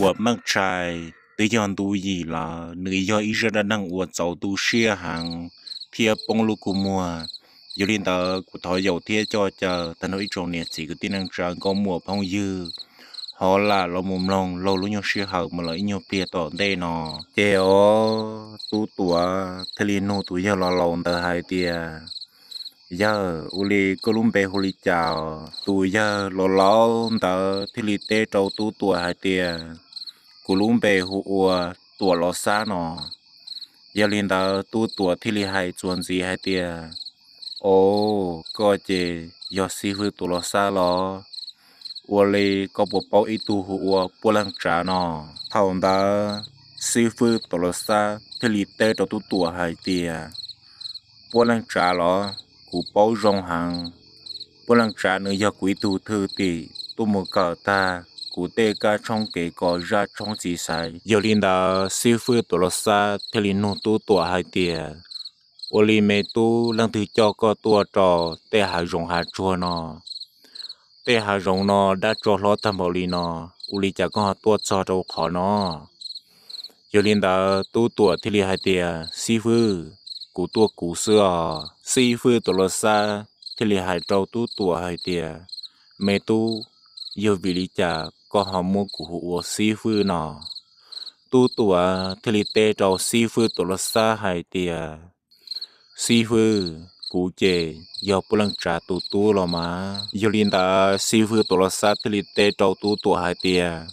Tuam Meej Tshais twb yog ntu yim lawm, nws yog ib zaj dab neeg uas txaus tu siab heev thiab poob lub kua muag. Yog li ntawd kuv thov yaum thiab coj caw tag nrho ib tsoom niam txiv kwv tij neej tsa nkauj muam phooj ywg ho lam los mus mloog laug lub nyuag sij hawm mus lawm ib nyuag pliag tom ntej no. Ces os, Tub Tuam thiaj li nug tus yawg laus laus ntawd hais tias, Yawg, ua li koj lub npe hu li cas? Tus yawg laus laus ntawd thiaj li teb rau Tub Tuam hais tias, Kuv lub npe hu ua Tuam Los Xab no. Yog li ntawd Tub Tuam thiaj li hais txuas ntxiv hais tias, Os, koj ces yog xib fwb Tuam Los Xab los? Ua li koj puas paub ib tug hu ua Puab Leej Tsav no? Thaum ntawd xib fwb Tuam Los Xab thiaj li teb rau Tub Tuam hais tias, Puab Leej Tsav los? Kuv paub zoo heev. Puab Leej Tsav nws yog kuv ib tug thwj tim tuaj mus kawm tag kuv tej kab tshoob kev kom zaj tshoob txiv xaiv. Yog li ntawd xib fwb Tuam Los Xab thiaj li nug Tub Tuam hais tias, Ua li me tub, leej twg coj koj tuaj rau tej hav zoov hav tsuag no? Tej hav zoov no dab tsov hlob tag npaum li no, ua li cas koj ho tuaj txog rau qhov no? Yog li ntawd Tub Tuam thiaj li hais tias, Xib fwb, kuv tuaj kuv xwb os. Xib fwb Tuam Los Xab thiaj li hais rau Tub Tuam hais tias, Me tub, yog vim li cas koj ho muab kuv hu ua xib fwb no? Tub Tuam thiaj li teb rau xib fwb Tuam Los Xab hais tias, Xib fwb, kuv ces yog Puab Leej Tsav tus tub los mas. Yog li ntawd xib fwb Tuam Los Xab thiaj li teb rau Tub Tuam hais tias,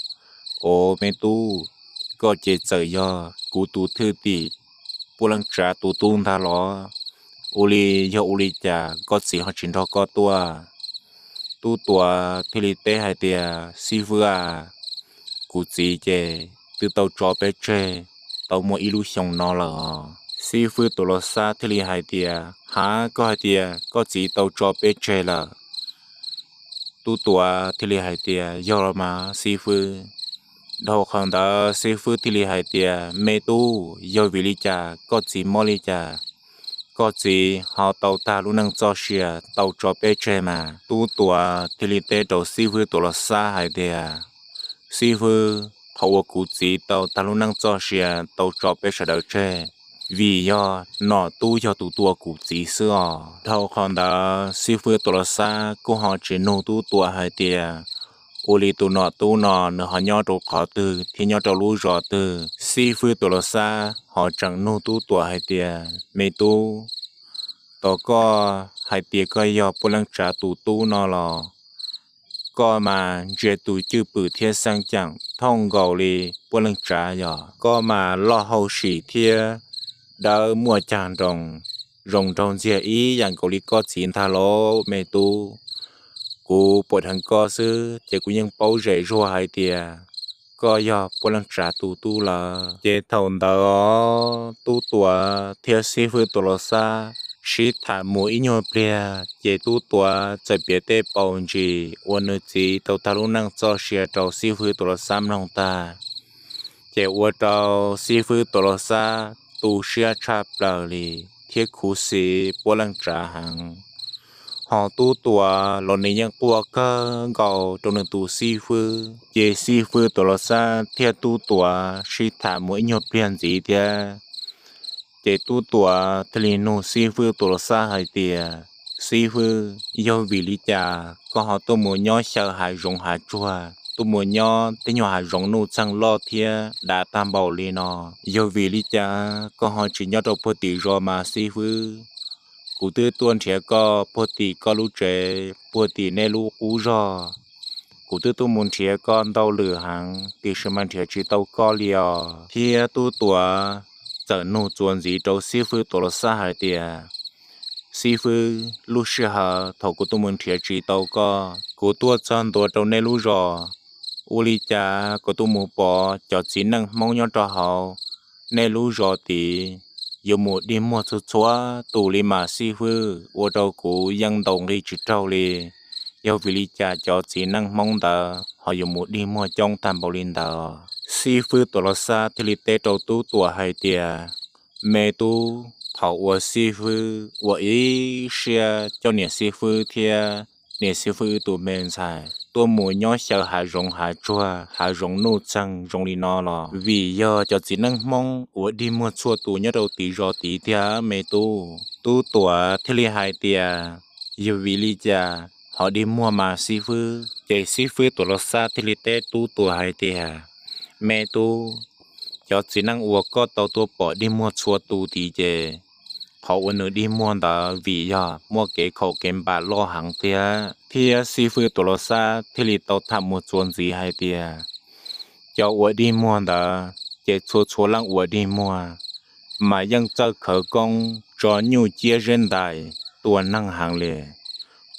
Os me tub, koj ces txawm yog kuv tus thwj tim Puab Leej Tsav tus tub ntag los? Ua li yog ua li cas koj txiv ho tsis nrog koj tuaj? Tub Tuam thiaj li teb hais tias, Xib fwb a, kuv txiv ces twb tau tso peb tseg tau muaj ib lub xyoo no lawm os. Xib fwb Tuam Los Xab thiaj li hais tias, Hav, koj hais tias koj txiv tau tso peb tseg lawm? Tub Tuam thiaj li hais tias, Yog los mas xib fwb. Dhau qhov ntawd xib fwb thiaj li hais tias, Me tub, yog vim li cas koj txiv mob li cas koj txiv ho tau tag lub neej txoj sia tau tso peb tseg mas? Tub Tuam thiaj li teb rau xib fwb Tuam Los Xab hais tias, Xib fwb, qhov uas kuv txiv tau tag lub neej txoj sia tau tso peb sawv daws tseg, vim yog Nom Tub yog tus tua kuv txiv xwb os. Dhau qhov ntawd xib fwb Tuam Los Xab kuj ho tsis nug Tub Tuam hais tias, Ua li tus Nom Tub no nws ho nyob rau qhov twg thiab nyob rau lub zos twg? Xib fwb Tuam Los Xab ho tseem nug Tub Tuam hais tias, Me tub, tos koj hais tias koj yog Puab Leej Tsav tus tub no los? Koj mas ntsia tus cwj pwm thiab xeeb ceem thooj nkaus li Puab Leej Tsav, yog koj mas loj hauj sim thiab dawb muaj cag nroos, zoo nraug ntxiag ib yam nkaus li koj txiv ntag lauj me tub. Kuv pom dheev koj xwb ces kuv yeej paub zem zuag hais tias koj yog Puab Leej Tsav tus tub lawm. Ces thaum ntawd os, Tub Tuam thiab xib fwb Tuam Los Xab sib tham mus ib nyuag pliag ces Tub Tuam txawm piav tej paus ntsis uas nws txiv tau tag lub neej txoj sia rau xib fwb Tuam Los Xab mloog tag, ces ua rau xib fwb Tuam Los Xab tu siab tshaj plaws li thiab khuv xim Puab Leej Tsav heev. Ho Tub Tuam los nws yeej quaj kawg nkaus rau nws tus xib fwb, ces xib fwb Tuam Los Xab thiab Tub Tuam sib tham mus ib nyuag pliag ntxiv thiab. Ces Tub Tuam thiaj li nug xib fwb Tuam Los Xab hais tias, Xib fwb, yog vim li cas koj ho tuaj mus nyob xyaw hav zoov hav tsuag, tuaj mus nyob tej nyuag hav zoov nuj txeeg loj thiab dav tag npaum li no? Yog vim li cas koj ho tsis nyob rau puag tim zos mas xib fwb? Kuv twb tuaj nrhiav koj puag tim koj lub tsev, puag tim nej lub qub zog. Kuv twb tuaj mus nrhiav koj ntau lwm heev, tiam sis mas nrhiav tsis tau koj li os. Thiab Tub Tuam txawm nug txuas ntxiv rau xib fwb Tuam Los Xab hais tias, Xib fwb, lub sij hawm thaum kuv tuaj mus nrhiav tsis tau koj, kuv tuaj txog ntua rau nej lub zos, ua li cas kuv tuaj mus pom cov txiv neej Hmoob nyob rau hauv nej lub zos tid yuav mus dig muag txhua txhua tus li mas xib fwb, ua rau kuv yeej ntaus nqi tsis raug li. Yog vim li cas cov txiv neej Hmoob ntawd ho yuav mus dig muag coob tag npaum li ntawd? Xib fwb Tuam Los Xab thiaj li teb rau Tub Tuam hais tias, Me tub, thaum uas xib fwb ua ib siab coj niam xib fwb thiab niam xib fwb wb tus me ntxhais tuaj mus nyob xyaw hav zoov hav tsuag hav zoov nuj txeeg zoo li no los vim yog cov txiv neej Hmoob ua dig muag txhua tus nyob rau tim zos tid tiag me tub. Tub Tuam thiaj li hais tias, yog vim li cas ho dig muag mas xib fwb? Ces xib fwb Tuam Los Xab thiaj li teb Tub Tuam hais tias, me tub, cov txiv neej uas koj tau tuaj pom dig muag txhua tus tid ces qhov uas nws dig muag ntawd vim yog muaj kev khaum kev npam loj heev tiag. Thiab xib fwb Tuam Los Xab thiaj li tau tham mus txuas ntxiv hais tias, cov uas dig muag ntawd ces txhua txhua leej uas dig muag mas yeej txawj khawv koob tso nyuj ciab zeb ntais tua neeg heev li.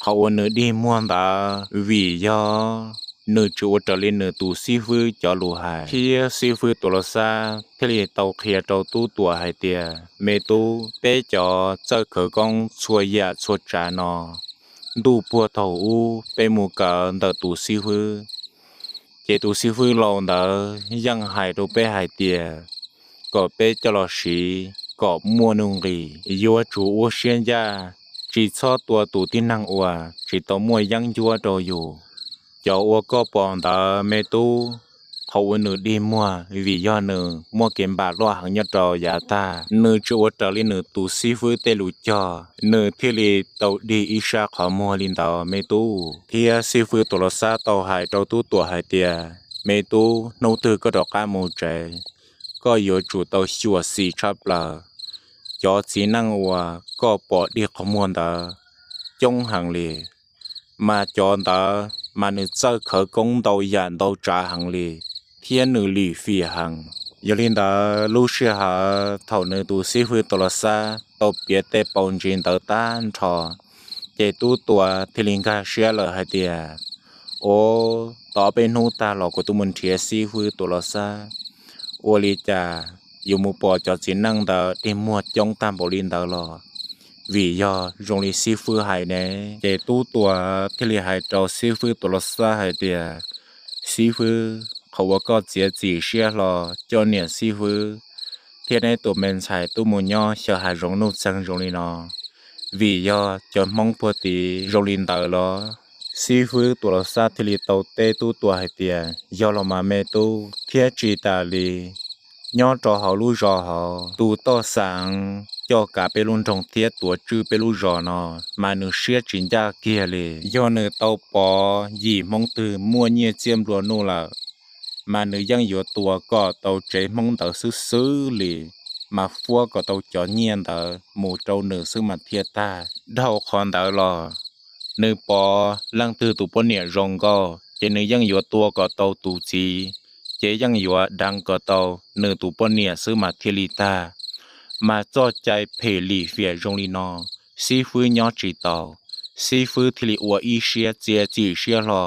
Qhov uas nws dig muag ntawd vim yog nws tsis ua raws li nws tus xib fwb cov lus hais. Thiab xib fwb Tuam Los Xab thiaj li tau qhia rau Tub Tuam hais tias, me tub, peb cov txawj khawv koob txhua yam txhua tsav no, ntuj puag thaum ub peb mus kawm ntawm tus xib fwb, ces tus xib fwb laus ntawd yeej hais rau peb hais tias kom peb coj los siv kom muaj nuj nqis, yuav tsum ua siab ncaj, tsis txhob tua tus tib neeg uas tsis tau muaj yeeb ncuab rau yus. Cov uas koj pom ntawd me tub, qhov uas nws dig muag vim yog nws muaj kev npam loj heev nyob rau yav tag, nws tsis ua raws li nws tus xib fwb tej lus cog, nws thiaj li tau dig ib sab qhov muag li ntawd me tub. Thiab xib fwb Tuam Los Xab tau hais rau Tub Tuam hais tias, me tub, hnub twg koj rov qab mus tsev, koj yuav tsum tau xyuam xim tshaj plaws. Cov txiv neej uas koj pom dig qhov muag ntawd coob heev li, mas cov ntawd mas nws txawj khawv koob ntau yam ntau tsav heev li, thiab nws lim fiam heev. Yog li ntawd lub sij hawm thaum nws tus xib fwb Tuam Los Xab tau piav tej paus ntsis ntawd tag nrho, ces Tub Tuam thiaj li nkag siab lawm hais tias, o, tau ob peb hnub tag los kuv twb mus nrhiav xib fwb Tuam Los Xab, ua li cas yuav mus pom cov txiv neej ntawd dig muag coob tag npaum li ntawd los vim yog zoo li xib fwb hais ne. Ces Tub Tuam thiaj li hais rau xib fwb Tuam Los Xab hais tias, xib fwb, qhov uas koj txiav txim siab hlo coj niam xib fwb thiab neb tus me ntxhais tuaj mus nyob xyaw hav zoov nuj txeeg zoo li no vim yog cov Hmoob puag tid zoo li ntawd los? Xib fwb Tuam Los Xab thiaj li tau teb Tub Tuam hais tias, yog los mas me tub, thiab tsis tas li, nyob rau hauv lub zos hauv tus toj xeev coj kav peb lub nroog thiab tuav tswj peb lub zos no mas nws siab tsis ncaj kiag li. Yog nws tau pom yim Hmoob twg muaj nyiaj txiaj nplua nuj lawm mas nws yeej yuav tua kom tau tsev Hmoob ntawd xwb xwb li, mas fuab kom tau cov nyiaj ntawd mus rau nws xwb mas thiaj tag. Dhau qhov ntawd los nws pom leej twg tus poj niam zoo nkauj ces nws yeej yuav tua kom tau tus txiv, ces yeej yuav deev kom tau nws tus poj niam xwb mas thiaj li tag. Mas txoj cai phem lim fiam zoo li no xib fwb nyob tsis tau, xib fwb thiaj li ua ib siab txiav txim siab hlo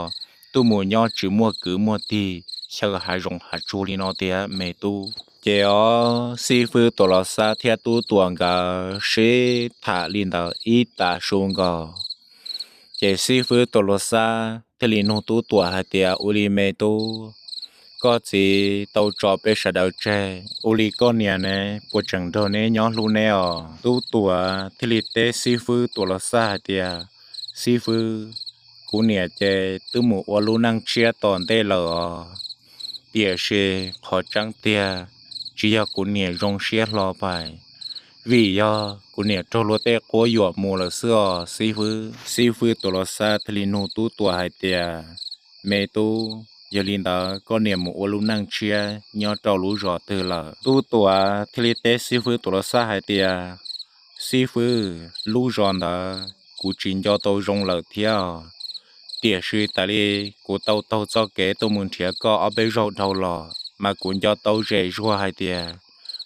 tuaj mus nyob tsis muaj kwv muaj tij xyaw hav zoov hav tsuag li no tiag me tub. Ces os xib fwb Tuam Los Xab thiab Tub Tuam nkawd sib tham li ntawd ib tag su nkaus, ces xib fwb Tuam Los Xab thiaj li nug Tub Tuam hais tias, ua li me tub, koj txiv tau tso peb sawv daws tseg, ua li koj niam ne puas tseem nrog neb nyob hlub neb os? Tub Tuam thiaj li teb xib fwb Tuam Los Xab hais tias, xib fwb, kuv niam ces twb mus ua lub neej tshiab tom ntej lawm os, tiam sis qhov tseeb tiag tsis yog kuv niam zoo siab hlo pais, vim yog kuv niam raug luag tej quab yuam mus lawm xwb os xib fwb. Xib fwb Tuam Los Xab thiaj li nug Tub Tuam hais tias, me tub, yog li ntawd koj niam mus ua lub neej tshiab nyob rau lub zos twg lawm? Tub Tuam thiaj li teb xib fwb Tuam Los Xab hais tias, xib fwb, lub zos ntawd kuv tsis nco tau zoo lawm thiab, tiam sis tas li kuv tau taug txoj kev tuaj mus nrhiav koj ob peb zaug dhau los mas kuv nco tau zem zuag hais tias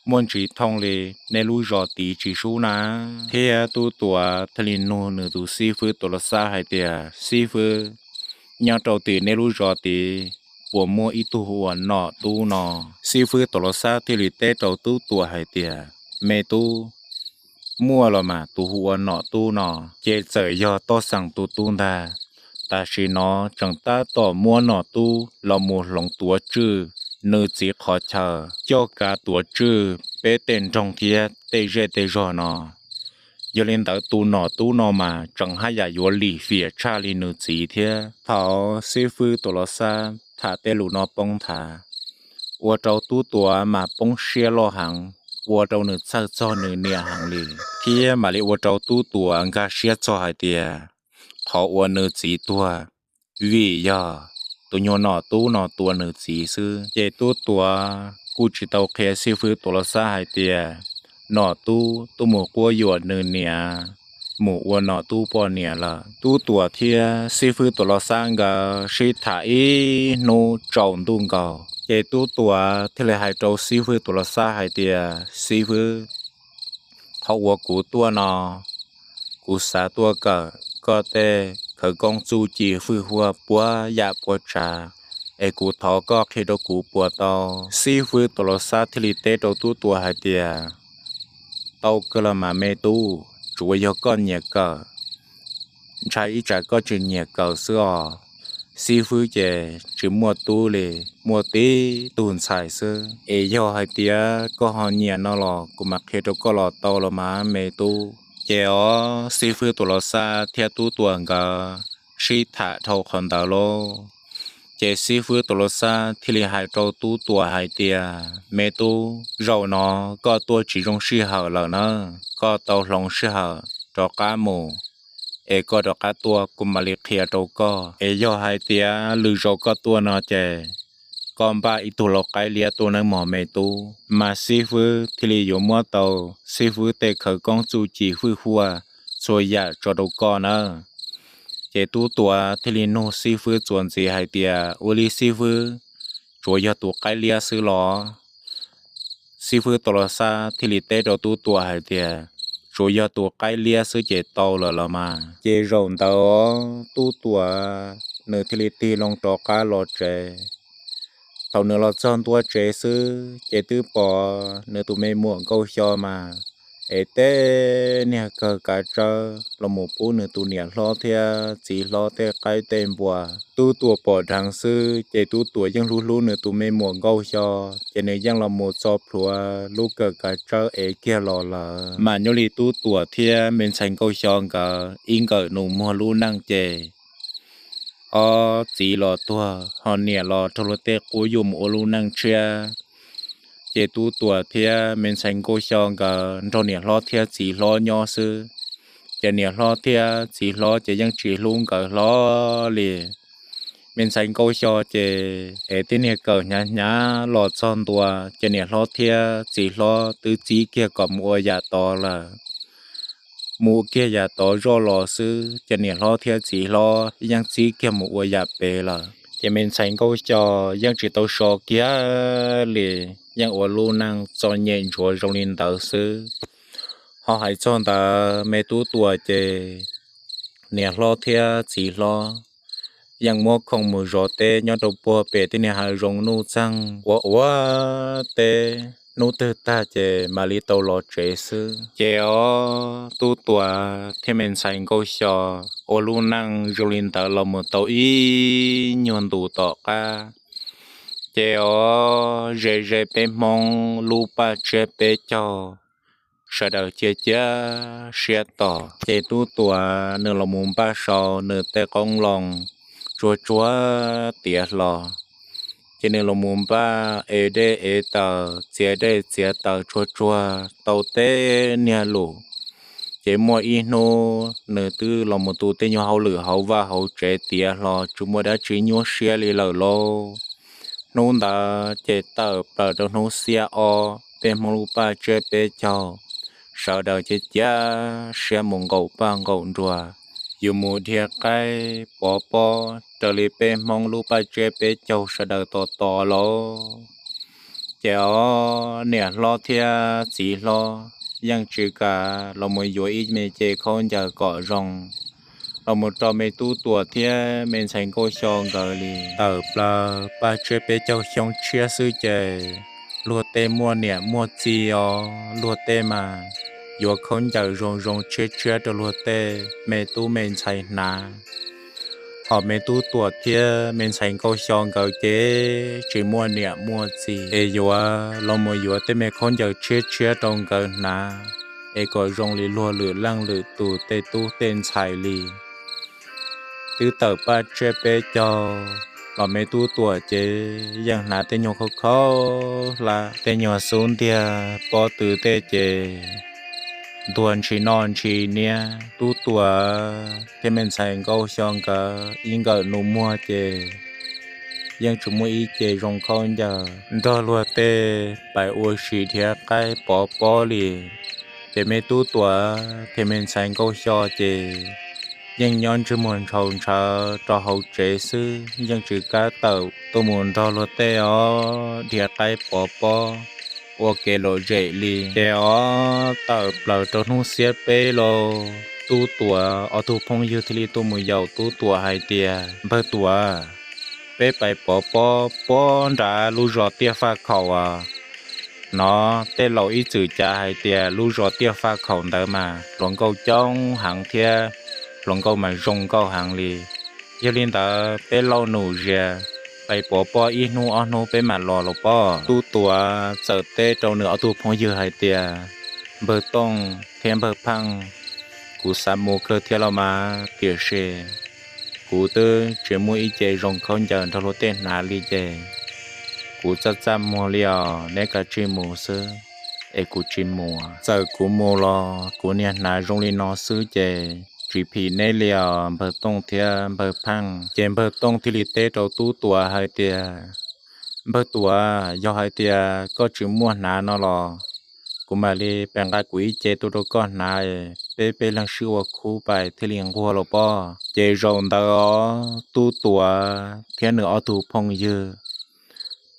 muaj ntsis thooj li nej lub zos tid tsis sub na. Thiab Tub Tuam thiaj li nug nws tus xib fwb Tuam Los Xab hais tias, xib fwb, nyob rau tim nej lub zos tid puas muaj ib tug hu ua Nom Tub no? Xib fwb Tuam Los Xab thiaj li teb rau Tub Tuam hais tias, me tub, muaj los mas, tus hu ua Nom Tub no ces txawm yog Toj Xeem tus tub ntag. Tam sim no tseem tab tom muab Nom Tub los mus hloov tuav tswj nws txiv qhov chaw, coj kav tuav tswj peb tej nroog thiab tej zej tej zog no. Yog li ntawd tus nom tub no mas tseem haj yam yuav lim hiam tshaj li nws txiv thiab. Thaum xib fwb Tuam Los Xab tham tej lus no poob nthav, ua rau Tub Tuam mas poob siab loj heev, ua rau nws txhawj txog nws niam heev li, thiab mam li ua rau Tub Tuam nkag siab txog hais tias qhov uas nws txiv tuag vim yog tus nyuag nom tub no tua nws txiv xwb. Ces Tub Tuam kuj tsis tau qhia xib fwb Tuam Los Xab hais tias nom tub tuaj mus quab yuam nws niam mus ua nom tub poj niam lawm. Tub Tuam thiab xib fwb Tuam Los Xab nkawd sib tham ib hnub tsaus ntuj nkaus, ces Tub Tuam thiaj li hais rau xib fwb Tuam Los Xab hais tias, Xib fwb, qhov uas kuv tuaj no, kuv xav tuaj kawm koj tej khawv koob txuj ci fwj huaj puab yam puab tsav, es kuv thov koj qhia rau kuv puas tau? Xib fwb Tuam Los Xab thiaj li teb rau Tub Tuam hais tias, Tau kawg los mas me tub, tsuav yog koj nyiam kawm, ntshai ib tsam koj tsis nyiam kawm xwb os. Xib fwb ces tsis muaj tub li, muaj tib tug ntxhais xwb. Es yog hais tias koj ho nyiam no los kuv mam qhia rau koj los tau los mas me tub. Ces os, xib fwb Tuam Los Xab thiab Tub Tuam nkawd sib tham dhau qhov ntawd lauj. Ces xib fwb Tuam Los Xab thiaj li hais rau Tub Tuam hais tias, Me tub, zaum no koj tuaj tsis zoo sij hawm lawm na, koj tau hloov sij hawm rov qab mus, es koj rov qab tuaj kuv mam li qhia rau koj. Es yog hais tias lwm zaus koj tuaj no ces koj npaj ib tug lau qaib liab tuaj nawb mog me tub. Mas xib fwb thiaj li yuav muab tau xib fwb tej khawv koob txuj ci fwj huaj txhua yam tso rau koj nawb. Ces Tub Tuam thiaj li nug xib fwb txuas ntxiv hais tias, Ua li xib fwb, tsuas yog tus qaib liab xwb los? Xib fwb Tuam Los Xab thiaj li teb rau Tub Tuam hais tias, Tsuas yog tus qaib liab xwb ces tau lawm los mas. Ces zaum ntawd Tub Tuam nws thiaj li tig loo rov qab los tsev. Thaum nws los txog ntua tsev xwb ces twb pom nws tus me muam Nkauj Xyo mas ev tej niag kawg kav tsawb los mus pub nws tus niam hlob thiab txiv hlob tej qaib tej npua. Tub Tuam pom dheev xwb ces Tub Tuam yeej hlub hlub nws tus me muam Nkauj Xyo, ces nws yeej los mus txo plhuav lub kawg kav tsawb ev kiag los lawm. Mas nyob li Tub Tuam thiab me ntxhais Nkauj Xyo nkawd ib nkawm nus muag lub neej ces ob txiv los tuag, ho niam los raug luag tej quab yuam mus ua lub neej tshiab. Ces Tub Tuam thiab me ntxhais Nkauj Xyo nkawd nrog niam hlob thiab txiv hlob nyob xwb, ces niam hlob thiab txiv hlob ces yeej tsis hlub nkawd hlo li. Me ntxhais Nkauj Xyo ces ev tej niag kawm hnyav hnyav los txog ntua ces niam hlob thiab txiv hlob twb txib kiag kom mus ua yam tod lawm. Mus kiag yam tod zoj los xwb ces niam hlob thiab txiv hlob yeej txib kiag mus ua yam pem lawm. Ces me ntxhais Nkauj Xyo yeej tsis tau so kiag li, yeej ua lub neej txom nyem ntsuav zoo li ntawd xwb. Ho hais txog ntawd me Tub Tuam ces niam hlob thiab txiv hlob yeej muab khoom mus zov teb nyob rau puag pem tej niag hav zoov nuj txeeg ua ua teb, hnub twg tag ces mam li tau los tsev xwb. Ces os, Tub Tuam thiab me ntxhais Nkauj Xyo ua lub neej zoo li ntawd los mus tau ib nyuag ntus tom qab. Ces os, ze ze peb Hmoob lub paj tsiab peb caug, sawv daws cia cia siab tos. Ces Tub Tuam nws los mus npaj sau nws tej qoob loo tsuag tsuag tiav hlo, ces nws los mus npaj ev dej ev taws, txiav dej txiav taws tsuag tsuag tau tej niag lus. Ces muaj ib hnub nws twb los mus tu tej nyuag hauj lwm hauv vaj hauv tsev tiav hlo tsis muaj dab tsi nyuaj siab li lawm lauj. Hnub ntawd ces tawm plaws rau hnub xiab ob, peb Hmoob lub paj tsiab peb caug sawv daws cia cia siab mus nqaum paj nqaum nruas, yuav mus dhia qaib pov pob raws li peb Hmoob lub paj tsiab peb caug sawv daws tos tos lauj. Ces os, niam hlob thiab txiv hlob yeej tsis kam los mus yuav ib me ce khaub ncaws kom zoo los mus rau me Tub Tuam thiab me ntxhais Nkauj Xyo nkawd li. Tawm plaws paj tsiab peb caug xyoo tshiab xwb ces luag tej muaj niam muaj txiv os, luag tej mas yuav khaub ncaws zoo zoo tshiab tshiab rau luag tej me tub me ntxhais hnav. Hos me Tub Tuam thiab me ntxhais Nkauj Xyo nkawd ces tsis muaj niam muaj txiv es yuav los mus yuav tej me khaub ncaws tshiab tshiab rau nkawd hnav. es kom zoo li luag lwm leej lwm tus tej tub tej ntxhais li. Twb tawm paj tsiab peb caug los me Tub Tuam ces yeej hnav tej nyuag khaub khaub hlab, tej nyuag xub ntiag pob tw tej ces ntuag ntshis noj ntshis niab. Tub Tuam thiab me ntxhais Nkauj Xyo nkawd ib nkawm nus muag ces yeej tsis muaj ib ce zoo khaub ncaws nrog luag tej pais ua si dhia qaib pov pob li. Ces me Tub Tuam thiab me ntxhais Nkauj Xyo ces yeej nyob ntsej muag ntshaus ntshaws rau hauv tsev xwb, yeej tsis kam tawm tuaj mus nrog luag tej os dhia qaib pov pob ua kev lom zem li. Ces os tawm plaws rau hnub xiab peb los Tub Tuam ob tug phooj ywg thiaj li tuaj mus yaum Tub Tuam hais tias, Npawg Tuam, peb pais pov pob puag nrad lub zos Tiaj Faj Khaum as. Hnov tej laus ib txwm cav hais tias lub zos Tiaj Faj Khaum ntawd mas hluas nkauj coob heev thiab hluas nkauj mas zoo nkauj heev li. Yog li ntawd peb lauj nus zias, pais pov pob ib hnub ob hnub peb mam los los pob. Tub Tuam txawm teb rau nws ob tug phooj ywg hais tias, Npawg Tooj thiab Npawg Pheej, kuv xav mus kawg thiab los mas, tiam sis kuv twb tsis muaj ib ce zoo khaub ncaws nrog luag tej hnav li ces kuv txaj txaj muag li os, neb kav tsij mus xwb es kuv tsis mus. Txawm kuv mus los kuv niag hnav zoo li no xwb ces tsis phim neb li os Npawg Tooj thiab Npawg Pheej. Ces Npawg Tooj thiaj li teb rau Tub Tuam hais tias, Npawg Tuam, yog hais tias koj tsis muaj hnav no los kuv mam li pes nqa kuv ib ce tuaj rau koj hnav, peb peb leeg sib ua khub pais thiaj li nquag los pob. Ces zaum ntawd os Tub Tuam thiab nws ob tug phooj ywg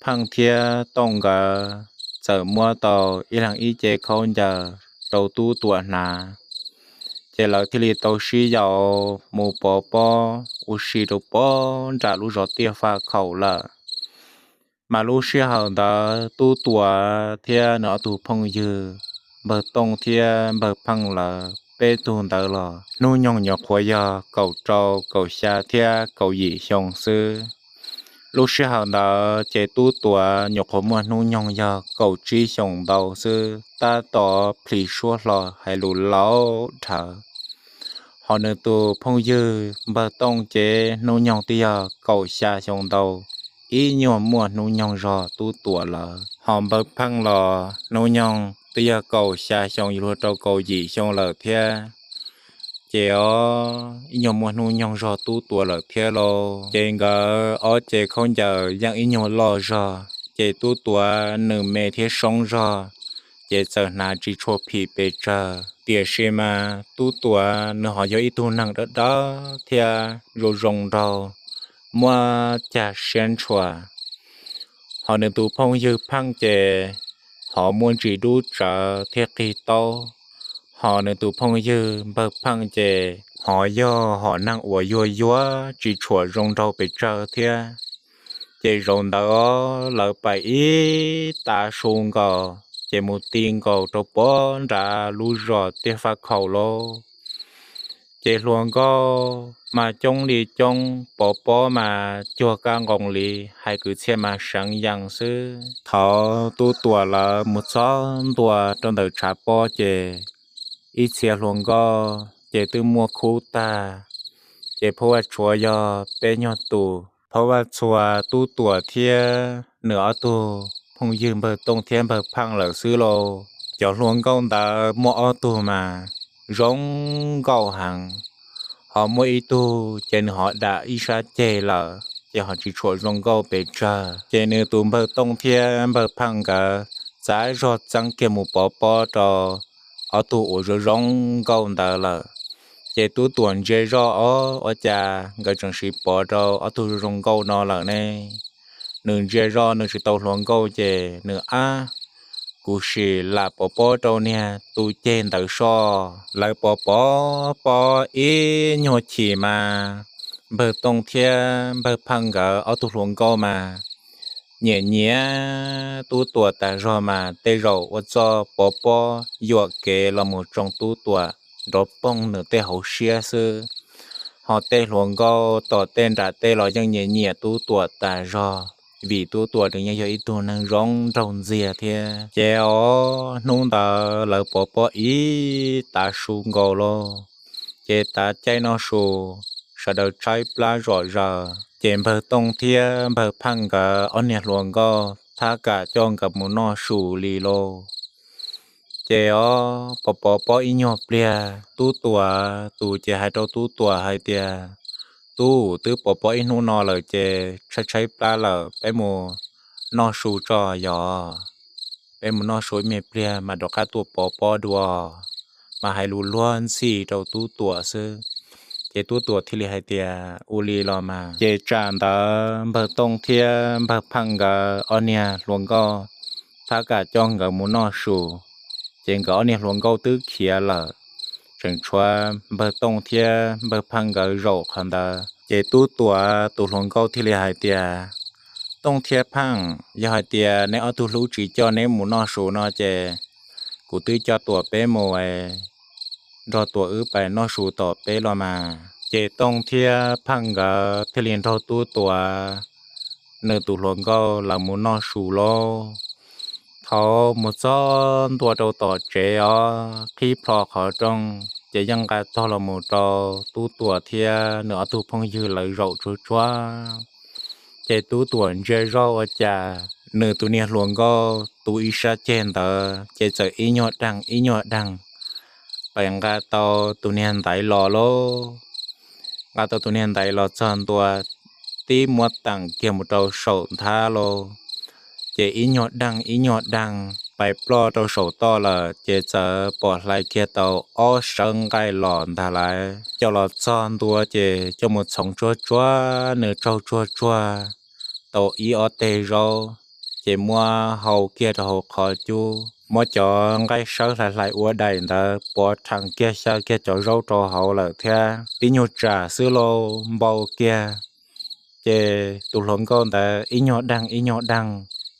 Pheej thiab Tooj nkawd txawm muab tau ib leeg ib ce khaub ncaws rau Tub Tuam hnav. Ces lawv thiaj li tau sib yaum mus pov pob ua si rau puag nram lub zos Tiaj Faj Khaum lawm. Mas lub sij hawm ntawd Tub Tuam thiab nws ob tug phooj ywg Npawg Tooj thiab Npawg Pheej lawv peb tug ntawd los hnub nyoog nyuam qhuav yog kaum rau kaum xya thiab kaum yim xyoo xwb. Lub sij hawm ntawd ces Tub Tuam nyuam qhuav muaj hnub nyoog yog kaum tsib xyoos ntau xwb, tab tom plhis suab hlo hais lus laus dhawv. Hos nws tus phooj ywg Npawg Tooj ces hnub nyoog twb yog kaum xya xyoo ntau, ib nyuag muaj hnub nyoog zog Tub Tuam lawm. Hos Npawg Pheej los hnub nyoog twb yog kaum xya xyoo yuav luag rau kaum yim xyoo lawm thiab. Ces os ib nyuag muaj hnub nyoog zog Tub Tuam lawm thiab lauj. Ces nkawd ob ce khaub ncaws yeej ib nyuag loj zog, ces Tub Tuam nws me thiab soob zog, ces txawm hnav tsis tshua phim pes tsawg. Tiam sis mas Tub Tuam nws ho yog ib tug neeg dawb dawb thiab zoo zoo nraug, muaj cag siab ntshua. Hos nws tus phooj ywg Pheej ces ho muaj ntsis dub tsawv thiab qig taub. Hos nws tus phooj ywg Npawg Pheej ces ho yog hom neeg uas yuag yuag tsis tshua zoo nraug pes tsawg thiab. Ces zaum ntawd lawv pais ib tav su nkaus ces mus ti nkaus rau puag nrad lub zos Tiaj Faj Khaum lauj. Ces hluas nkauj mas coob li coob, pov pob mas cuag kab nqoo li, hais kwv txhiaj mas seev yees xwb. Thaum Tub Tuam lawv mus txog ntua rau ntawm tshav pob ces ib txhia hluas nkauj ces twb muaj khub tag, ces phob Vaj Txhua yog peb nyuag tus. Phob Vaj Txhua, Tub Tuam thiab nws ob tug phooj ywg Npawg Tooj thiab Npawg Pheej lawm xwb lauj. Cov hluas nkauj ntawd muaj ob tug mas zoo nkauj heev, ho muaj ib tug ces nws ho dam ib sab ceg lawm ces ho tsis tshua zoo nkauj pes tsawg. Ces nws tus Npawg Tooj thiab Npawg Pheej nkawd txav zog txeeb kiag mus pov pob rau ob tug uas zoo zoo nkauj ntawd lawm. Ces Tub Tuam ntsia zoj, ob, ua cas nkawd tseem siv pov rau ob tug zoo zoo nkauj no lawm ne? Nws ntsia zoj nws tsis tau hluas nkauj ces nws ab, kuv sim lam pov pob rau niag tus ceg ntawd soj. Lawv pov pov pob ib nyuag chim mas Npawg Tooj thiab Npawg Pheej nkawd ob tug hluas nkauj mas nyiam nyiam Tub Tuam tas zog mas tej zaum ua txoj pov pob yuam kev los mus tsoo Tub Tuam nrov poog nws tej hauv siab xwb. Ho tej hluas nkauj tom tej nram tej los yeej nyiam nyiam Tub Tuam tas zog. vim Tub Tuam nws yeej yog ib tug neeg zoo nraug ntxiag thiab. Ces os, hnub ntawd lawv pov pob ib tav su nkaus lauj, ces tav caij noj su, sawv daws tshaib plab zom zaws, ces npawg Tooj thiab npawg Pheej nkawd ob niag hluas nkauj thab kam coj nkawd mus noj su li lauj. Ces os, pov pov pob ib nyuag pliag, Tub Tuam tus ces hais rau Tub Tuam hais tias, Tub, twb pov pob ib hnub no lawm ces tshaib tshaib plab lawm, peb mus noj su tso yog, peb mus noj su ib me pliag mas rov qab tuaj pov pob dua. Mas hais lus luag ntxhi rau Tub Tuam xwb. Ces Tub Tuam thiaj li hais tias, Ua li los mas. Ces tsam ntawd npawg Tooj thiab npawg Pheej nkawd ob niag hluas nkauj thab kam coj nkawd mus noj su, ces nkawd ob niag hluas nkauj twb khiav lawm, tseem tshuav npawg Tooj thiab npawg Pheej nkawd zaum qhov ntawd. Ces Tub Tuam tus hluas nkauj thiaj li hais tias, Tooj thiab Pheej, yog hais tias neb ob tug hlub tsis coj neb mus noj su no ces kuv twb coj Tuam peb mus nrog Tuam wb pais noj su tom peb los mas. Ces Tooj thiab Pheej nkawd thiaj li nrog Tub Tuam nws tus hluas nkauj lawv mus noj su lauj. Thaum mus txog ntua rau tom tsev os, qhib plho qhov rooj ces yeej nqa tog los mus rau Tub Tuam thiab nws ob tug phooj ywg lawv zaum tsuag tsuag. Ces Tub Tuam ntsia zoj ua cas nws tus niag hluas nkauj tu ib sab ceg ntawd ces txawm ib nyuag deeg ib nyuag deeg pais nqa tau tus niag ntaiv los lauj. Nqa tau tus niag ntaiv los txog ntua, tib muab teem kiag mus rau saum nthab lauj, ces ib nyuag deeg ib nyuag deeg pais ploj rau saum toj lawm ces txawm pom hlais kiag tau ob sawv nqaij los ntag lauj. Coj los txog ntua ces coj mus txhoov tsuag tsuag, nws tsaug tsuag tsuag tau ib ob teg zaub, ces muab hau kiag rau hauv qhov cub, muab cov nqaij sawb hlais hlais ua daim ntawd pov rhees kiag xyaw kiag cov zaub rau hauv lawm thiab. Ib nyuag tsam xwb lauj, npau kiag, ces tus hluas nkauj ntawd ib nyuag deeg ib nyuag deeg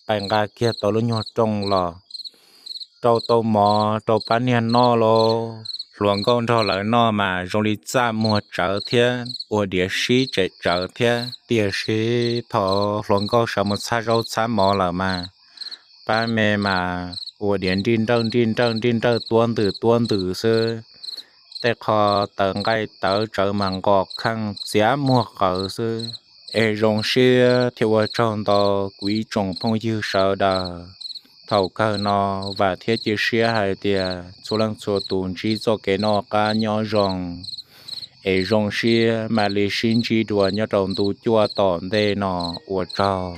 pais nqa kiag tau lub nyuag rooj los rau tau mov rau pab niag noj lauj. Hluas nkauj nrog lawv noj mas zoo li txaj muag tsawv thiab ua diav sib tsem tsawv thiab. Tiam sis thaum hluas nkauj sawv mus txhab zaub txhab mov lawm mas pab me mas ua diav nrij nrawj nrij nrawj nrij nrawj tuab ntws tuab ntws xwb. Tej qho tawv nqaij tawv tsawv mas nqos kheej txiav muag qawv xwb. Es zoo siab thiab ua tsaug ntau kuv ib tsoom phooj ywg sawv daws. Thaum kawg no vam thiab cia siab hais tias txhua leej txhua tus ntsib txoj kev noj qab nyob zoo, es zoo siab mam li sib ntsib dua nyob rau ntu cuaj tom ntej no. Ua tsaug.